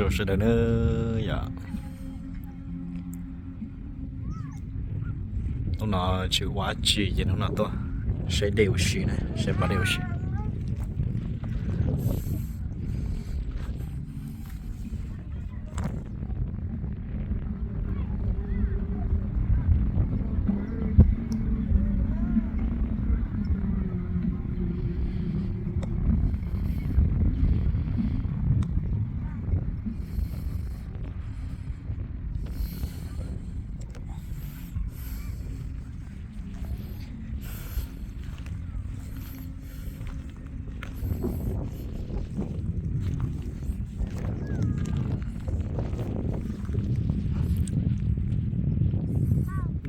Rau sawv daws na yom. Hnub no tsis ua dab tsi ces hnub no tuaj saib dej ua si na, saib pab dej ua si.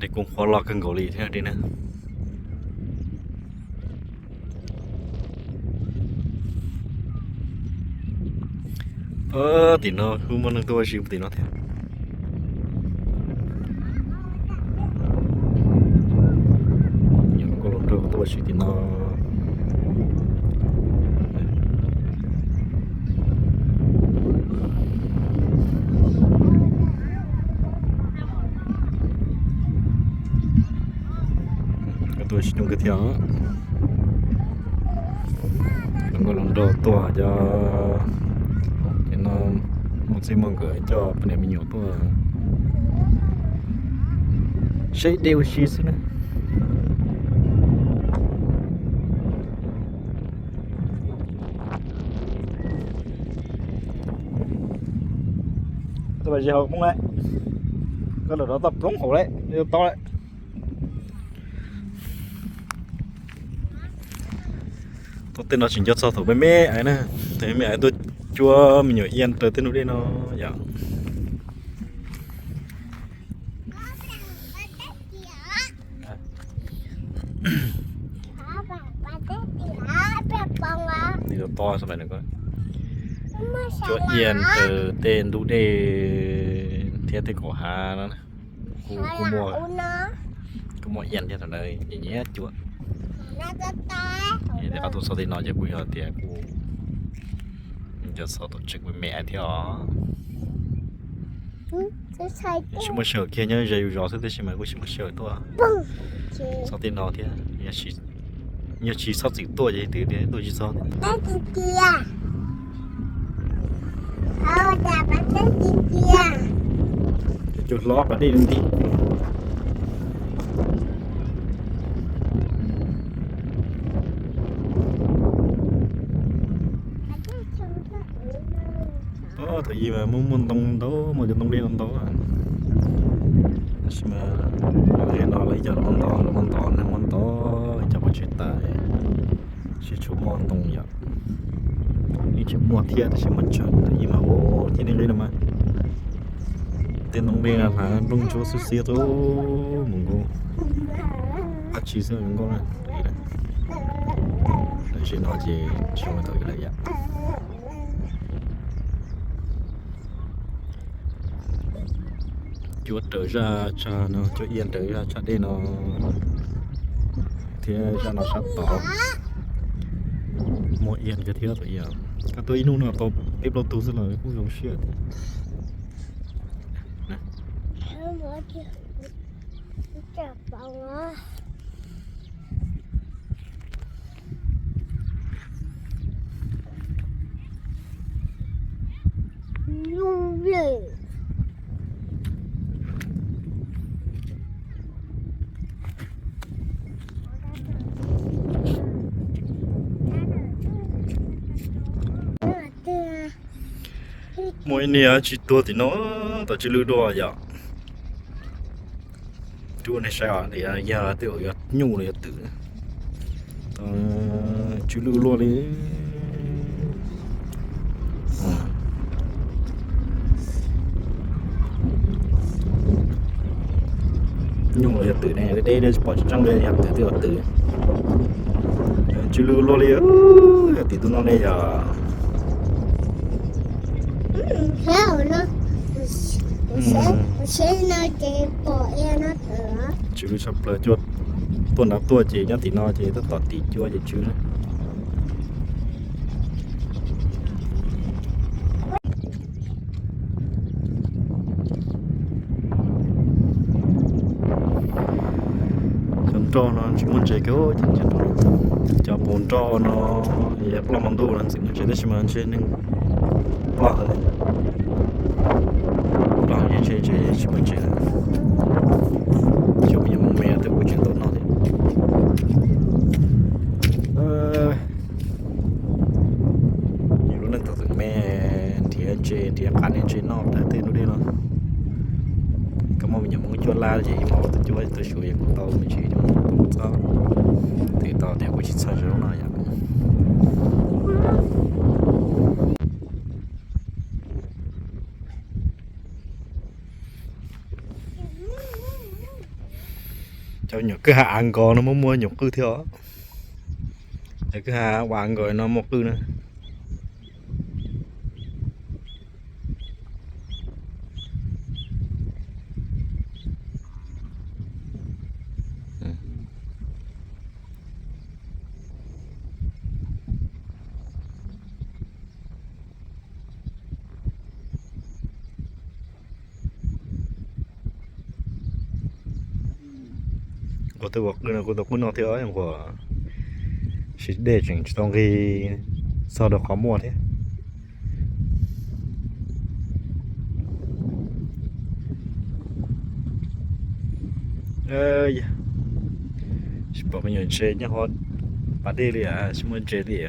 Dej kuj qhuav loj kawg nkaus li thiab ne. Tim no kuj muaj neeg tuaj ua si tim no thiab. Yog koj los nrog tuaj ua si tim no. Koj tuaj ua si coob kawg thiab. Koj los nrog tuaj cov, ces no muaj txij muaj nkawm coj poj niam me nyuam tuaj saib dej ua si xwb na. Koj los rau toj ploog hauv lawm, tau lawm. Tuaj tej no tsis nco txog thaum me me aiv na, thaum me me aiv tuaj cuab me nyuam ia raws tej ntug dej no yom. Cuab ia raws tej ntug dej thiab tej kaum hav no, kuj muaj, kuj muaj ia thiab, thaum ntawd nyiam nyiam cuab. Ces qhov tuaj txog tej no ces kuj yog tias kuj nco txog thaum tseem me me thiab os. Tsis muaj sij hawm kiag, nyob ze yus zos xwb, tab sis mas kuj tsis muaj sij hawm tuaj txog tej no thiab. Yog tsis txhob txwm tuaj ces twb tuaj tsis txog. Cua hlob pas dej nti. Thaum ub mas muaj muaj ntoo ntau, muaj cov ntoo dej ntau ntau. Tab sis mas no lawv ib co muab ntov, lawv muab ntov, neeg muab ntov ib co pov tseg tas, tsis tshua muaj ntoo yom. Yeej tseem muaj thiab tab sis muaj tsawg, thaum ub mas ua ciav dej nqis no mas tej ntoo dej no hnav nplooj ntsuab xiab xiab tuaj mus nkaus, dab tsi xwb zoo nkauj na. Tam sim no ces tsis muaj ntoo lawm yom. Cuab raws zaj tsag no, cuab ia raws zaj tsag dej no thiab zaj no sab tod. Muaj ia kiag thiab thaum ub. Koj tuaj ib hnub no tau peb plaub tug xwb los kuj zoo siab thiab. Muaj ib niag tsis tuag tim no, tom tsw lwj dua yom. Rub nej saib os, yog tej zaum yog nyuj los yog twm. Tsw lwj luaj li. Nyuj los yog twm ne, deb deb tsis pom tseeb li, yog twm twb yog twm. Tsw lwj luaj li, yog tim tus no ne yog. Tsw lwj tshaj plaws, tuaj nrad tuaj ces nyob tim no ces tab tom tim cua ces tsw. Roj no tsis muaj ntses kiag, cov pus nroj no yog ploj hmo ntuj no ntxim muaj ntses, tab sis mas ntshe neeg ploj ntawd, ploj yeej ntshe tsis muaj ntses lawm. Cov me nyuam me me twb kuj tsis tau noj thiab. Yus lub neej thaum tseem me nrhiav ntses nrhiav qav niag ntses noj tag tej lub dej no. Koj muaj me nyuam Hmoob cuab lab ces ib hmos ua tus cuab tus xyuas yog kuv tau me ntsis, tau txhob, twb tau tias kuv tsis txhawj zoo no yom. Cov nyuam kwj ha av nkos no muaj muaj nyuam qwj thiab os. Cov kwj ha ua av nkos no muaj qwj na. Ua tej ua qwj no kuj tau qwj noj thiab os, ua sis dej tseem tsis tau nqig txog rau qhov muaj thiab. Tsis pom me nyuam ntses nyob hauv pas dej li, tsis muaj ntses li.